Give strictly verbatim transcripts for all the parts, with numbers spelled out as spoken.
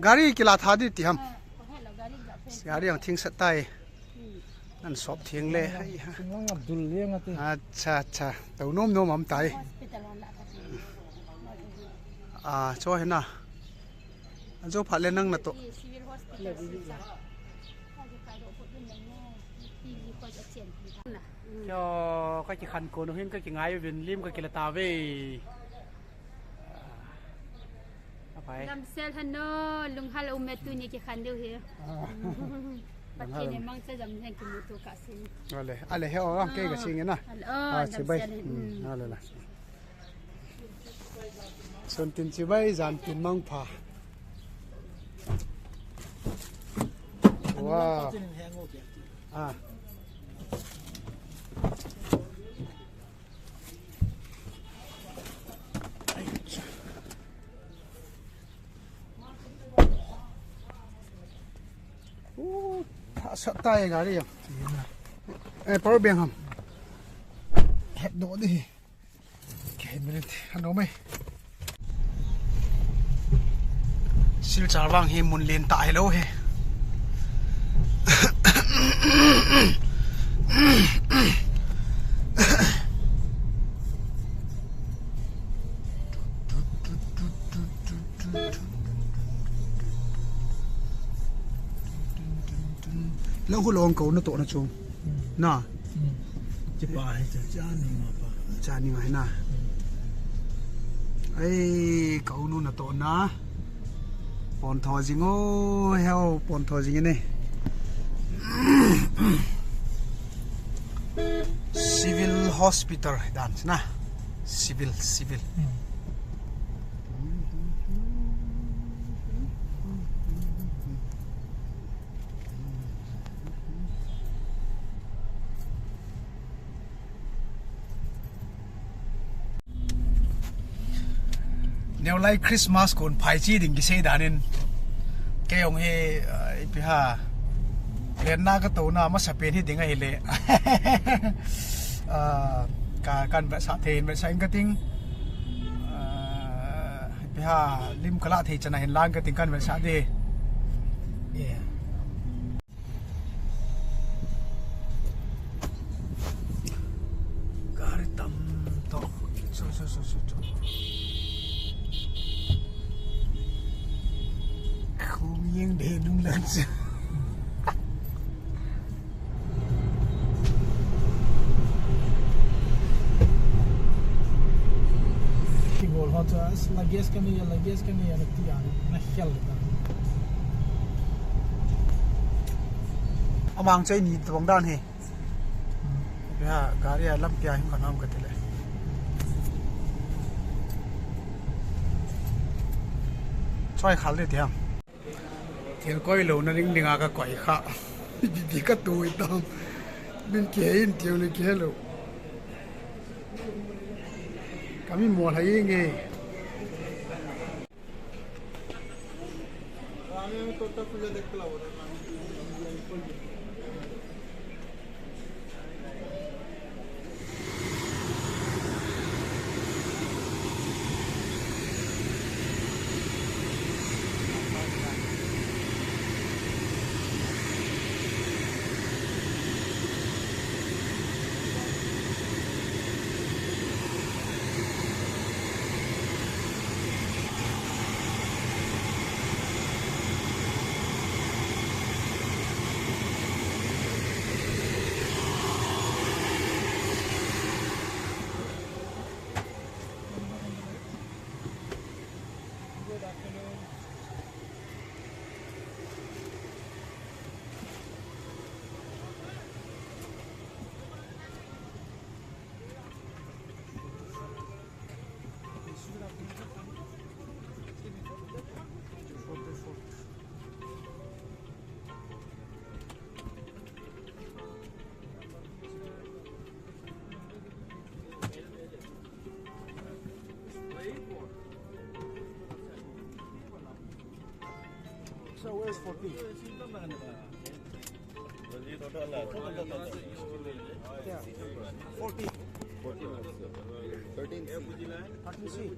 Gari kila tha di ti ham. Gari ang thing sat tai. An sop thing le. Hai ha. Acha, acha. Tau nom nom am tai. A, cho hena. Ajo pha le nang na to. Yo, ka ki khan ko no hin ka ki ngai vin lim ka ki la ta ve. Apai. Lamsel hano, lunghal ume tuni ki khan deu hi. Pathen in mangcha jam hen ki mutu ka sin. Ale, ale he o, ke ka sing na. Ale, oh, a, chibai. Lamsel hin. Ale la. Sun tin chibai, jan tin mangpha. Wow. Ah. Uh, tha sat tai gari jong. Eh, power bank ham. Het do di. Kei minute, ano mai. Silchar vang hi mun len ta hi lo he. Lo khu long ko na to na chung. Na. Chipa hi cha, cha ni ma pa. Cha ni ma hi na. Ai, ka u nu na to na. Pon tho jing o, heo, pon tho jing ne. Civil Hospital dan na. Civil, civil. Neo lai Christmas kon phai chi ding kisei danin. Kei ong hi, ah, ipi ha. Len na ka to na masa pen hi ding ahi le. Ah, ka kan ba sa the ba sa ing ka ting. Ah, ipi ha lim kala thei chana hin lang ka ting kan ba sa de. Yeah. Gari tam to. So, so, so, so, so. Khum yeng de nung lan sa. Kibol ho cha, luggage ka ni, luggage ka ni, na ti a, na khel ta. Amang chai ni tong dan he. Hmm. Bia, gari a lampi a him ka nam ka ti le. Choi khal le ti ham. Thil koi lo na ding ding a ka koi kha. Bi bi ka tu i tam. Min kihei in tiu le kihei lo. Ka mi mo hai nge. So where's forty? Yeah, forty. Thirteen C.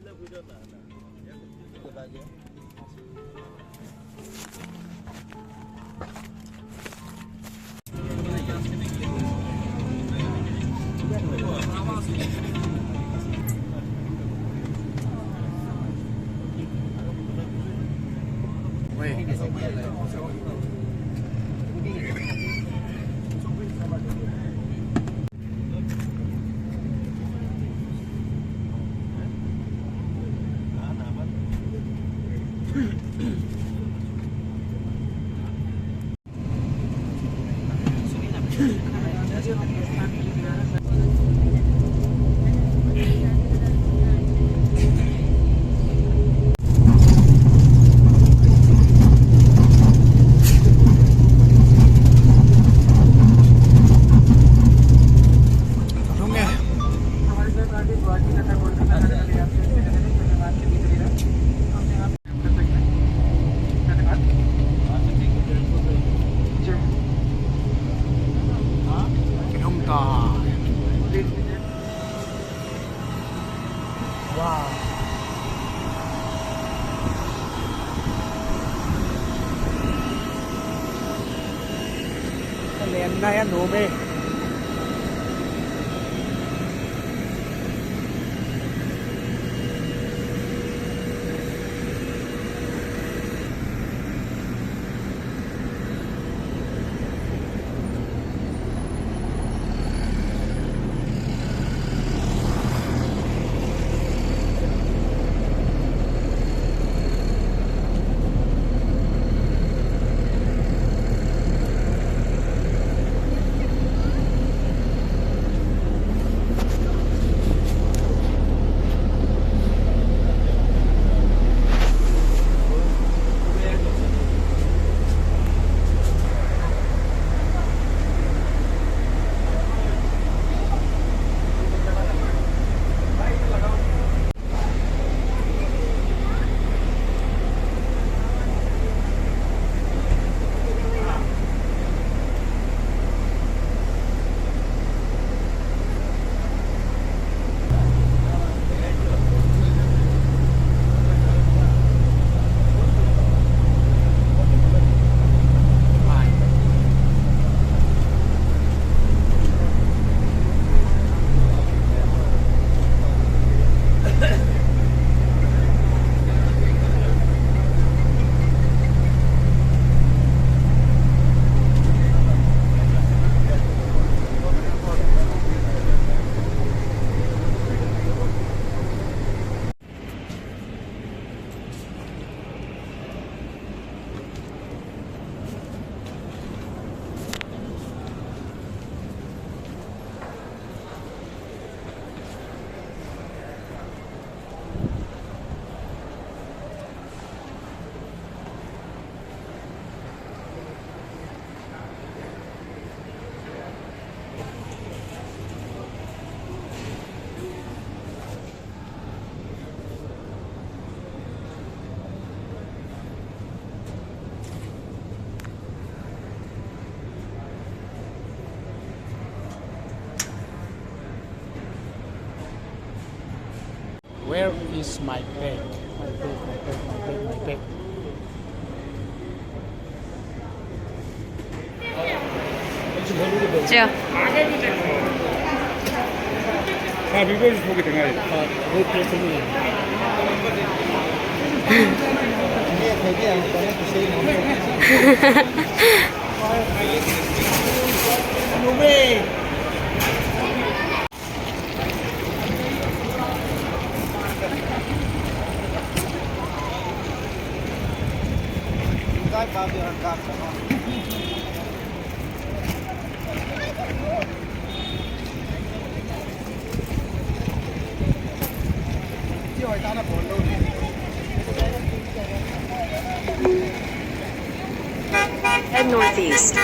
Kilhung ta. Wow. Alen na yan, Nome. Where is my bag? My bag, my bag, my bag, my bag. Head northeast.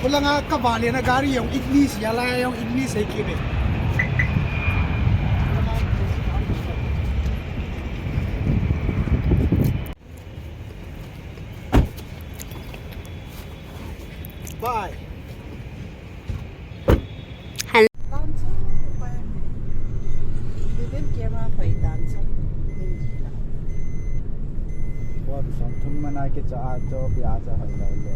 Langa ka vale na gari jong English, ya la jong English hai kit e. Bye. Hal- Video camera hoi dan chu. Pon som thum mana kicha a chu, pia cha hoi lo le.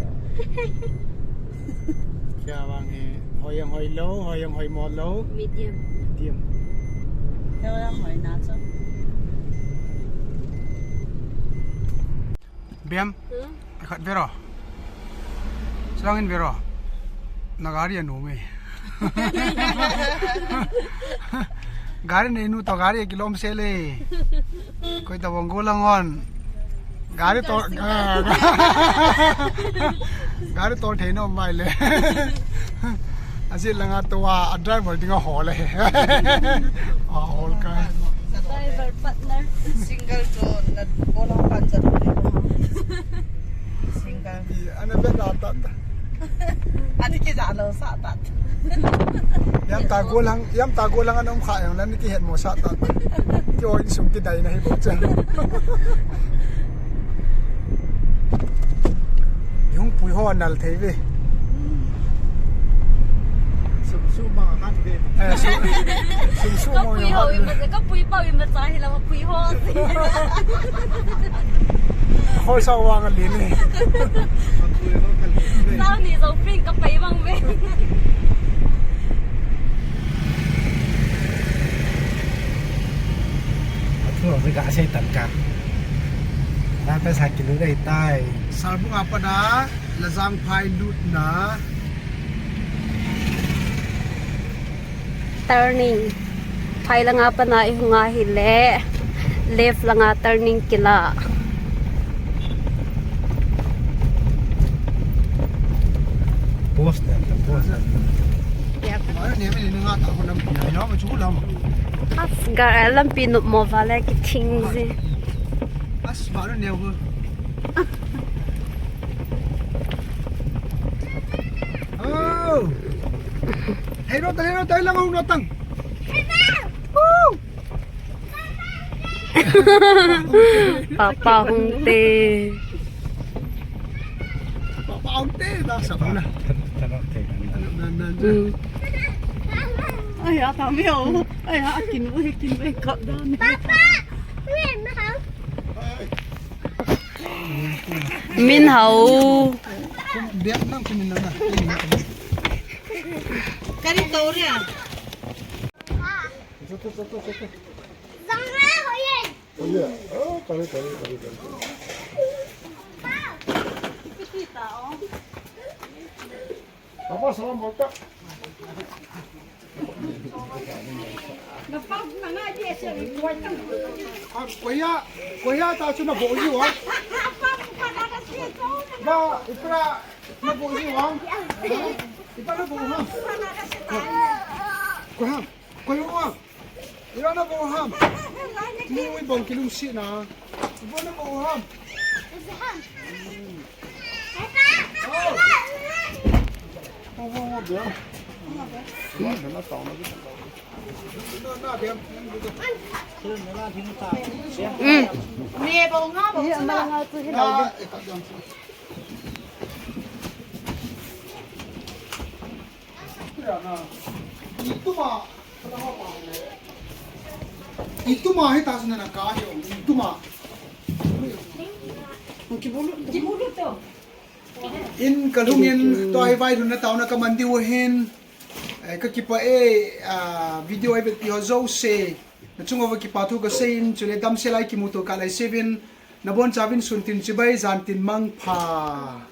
Kya vang hi, hoi jong hoi lo, hoi jong hoi mo lo. Medium. Medium. Hoi jong hoi na chu. Bem. Hmm? Khat vero. Chulangin vero. Na gari anu me. Gari nei nu to gari kilom se le. Koi ta bong golang on. Gari to, ah, gari to thei nom mai le. Aji langa to a driver dinga hol le. A hol kai. Driver partner. Single to na golang pan jat. Single. Ana be da ta. Ani kija lo sa ta. Yam ta golang, yam ta golang ana um kha yang lan ki het mo sa ta. Ki oi sum ki dai na hi bo cha. Yung pui ho nal thei ve. Sum sum ma han ve. Eh, sum, sum sum mo yung han ve. Ka pui ho, ka pui pa, yung sa hi la pui ho. Khoi sa vang a lin e. Sao ni zo pring ka pai vang ve. Athu ve ka sei tan ka. Na pe sa kilu dai tai. Sarbung apa da, Lajang phai lut na. Turning. Phai langa pana i hung a hile. Left langa turning kila. Post na, post na. Yep. As ga lampi nup mo vale kithing ji. As ba ne ho. Oh. Hei ro ta, hei ro ta, lang hung ro tang. Papa hung te. Papa hung te, ta sa na. Nan, nan, nan. Mm. Ai, a ta mi o. Ai, a kin u, kin u, kap da ni. Papa, ni hao. Min hao. Biak nang kumin nang na. Kari tau ria. Zang na ho ye. Oh, yeah. Oh, kari, kari, kari, kari. Papa, salam, baka. Ah, kuya, kuya ta chu na bo ji wa. Ba, ipra na bo ji wa. Ipra na bo ha. Kuya, kuya wa. Ipra na bo ha. Ni ui bong kilung si na. Ipra na bo ha. Ituma hita suna na ka yo. Ituma. Kibulu, kibulu to. In kalungin to ai vai luna tauna ka mandi ho hin. Eh, ka kipa e, ah, video ai vet pi ho zo se. Na chunga va kipa thu ka sei in, chule dam se lai kimuto ka lai sevin. Na bon chavin sun tin chibai zan tin mang pha.